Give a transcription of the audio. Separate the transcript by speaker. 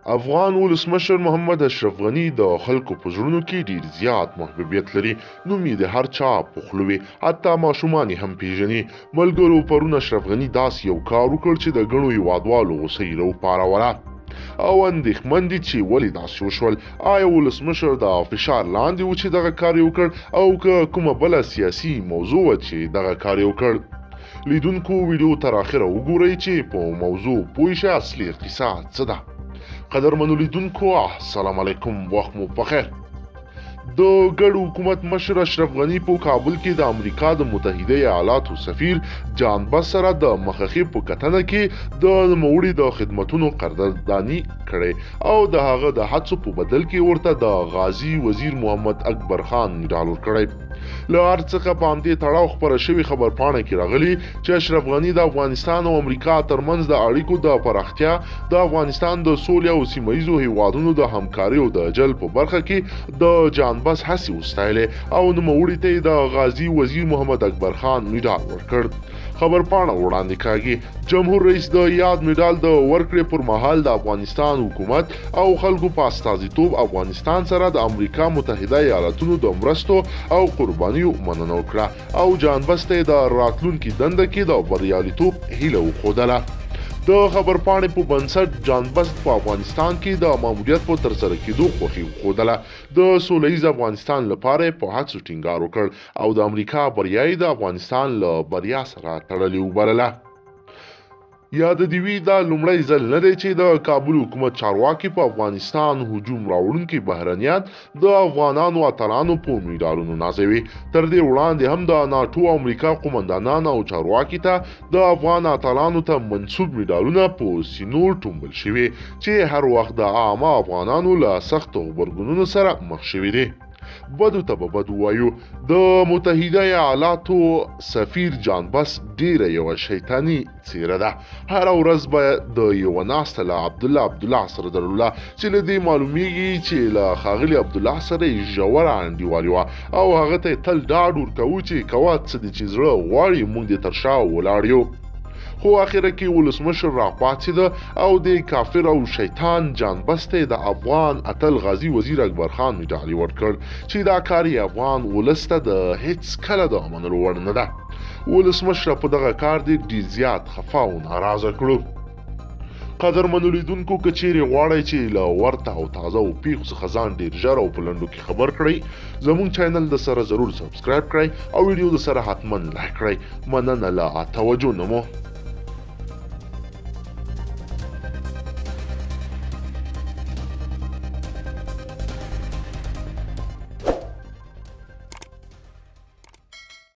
Speaker 1: افغان ولسمشر محمد اشرف غني د خلکو په زړونو کې ډیر زیات محبوبیت لري. نوم یې د هر چا په خوله وي، حتی ماشومان یې هم پیژني. ملګرو، پرون اشرف غني داسې یو کار وکړ چې د ګڼو هیوادوالو غوسه یې راوپاروله او اندېښمن دي چې ولې داسې وشول. آیا ولسمشر د فشار لاندې و چې دغه کار یې وکړ او که کومه بله سیاسي موضوع وه چې دغه کار یې وکړ؟ لیدونکو، ویډیو تر اخره وګورئ چې په موضوع پوه شئ اصلي قصه څه ده. قدرمنو لیدونکو، السلام علیکم، وخت مو پخیر. د ګډ حکومت مشر اشرف غني په کابل کې د امریکا د متحده ایالاتو سفیر جان بس سره د مخخې په کتنه کې د نوموړي د خدمتونو قدرداني کړې او د هغه د هڅو په بدل کې ورته د غازي وزیر محمد اکبر خان مډال ورکړی. له هر څخه په همدې تړاو خپره شوې خبرپاڼه کې راغلي چې اشرف غني د افغانستان او امریکا ترمنځ د اړیکو د پراختیا، د افغانستان د سولې او سیمه ییزو هیوادونو د همکاریو د جلب په برخه کې د جان بس هڅې وستایلې او نوموړي ته یې د غازي وزیر محمد اکبر خان مډال ورکړ. خبرپاڼه وړاندې کاږي، جمهور رئیس د یاد مډال د ورکړې پر مهال د افغانستان حکومت او خلکو په استازیتوب افغانستان سره د امریکا متحده ایالتونو د مرستو او قربانیو مننه وکړه او جان بس ته یې د راتلونکي دنده کې د بریالیتوب هیله وښودله. د خبرپاڼې په بنسټ، جان بس په افغانستان کې د ماموریت په ترسره کېدو خوښي وښودله، د سوله ییز افغانستان لپاره یې په هڅو ټینګار وکړ او د امریکا بریا یې د افغانستان له بریا سره تړلې وبلله. یاده دې وي، دا لومړی ځل نه دی چې د کابل حکومت چارواکي په افغانستان هجوم راوړونکي بهرنیان د افغانانو اتلانو په مډالونو نازوي. تر دې وړاندې هم د ناټو او امریکا قومندانان او چارواکي ته د افغان اتلانو ته منسوب مډالونه په سینو ټومبل شوي چې هر وخت د عامه افغانانو له سختو غبرګونونو سره مخ شوي دي. بدو ته به بد ووایو، د متحده ایالاتو سفیر جان بس ډیره یوه شیطاني څیره ده. هره ورځ به د یوه ناسته له عبدالله عبدالله سره درلوده چې له دې معلومیږي چې له ښاغلي عبدالله سره یې ژوره انډیوالي وه او هغه ته یې تل ډاډ ورکوو چې کوه څه دې چې زړه غواړي، موږ دې تر شا ولاړ یو. خو اخره کې ولسمشر راپاڅېده او د کافر او شیطان جان بس ته د افغان اتل غازي وزیر اکبر خان مډال یې ورکړ چې دا کار یې افغان ولس ته د هیڅ کله د منلو وړ نه ده. ولسمشره، په دغه کار دې ډېر زیات خفه او ناراضه کړو. قدرمنو لیدونکو، که چیرې غواړئ چې له ورته او تازه او پیښو څخه ځان ډیر ژر او په لنډو کې خبر کړئ، زموږ چینل د سره ضرور subscribe کړئ او ویډیو د سره حتما like کړئ. مننه له توجه نه مو.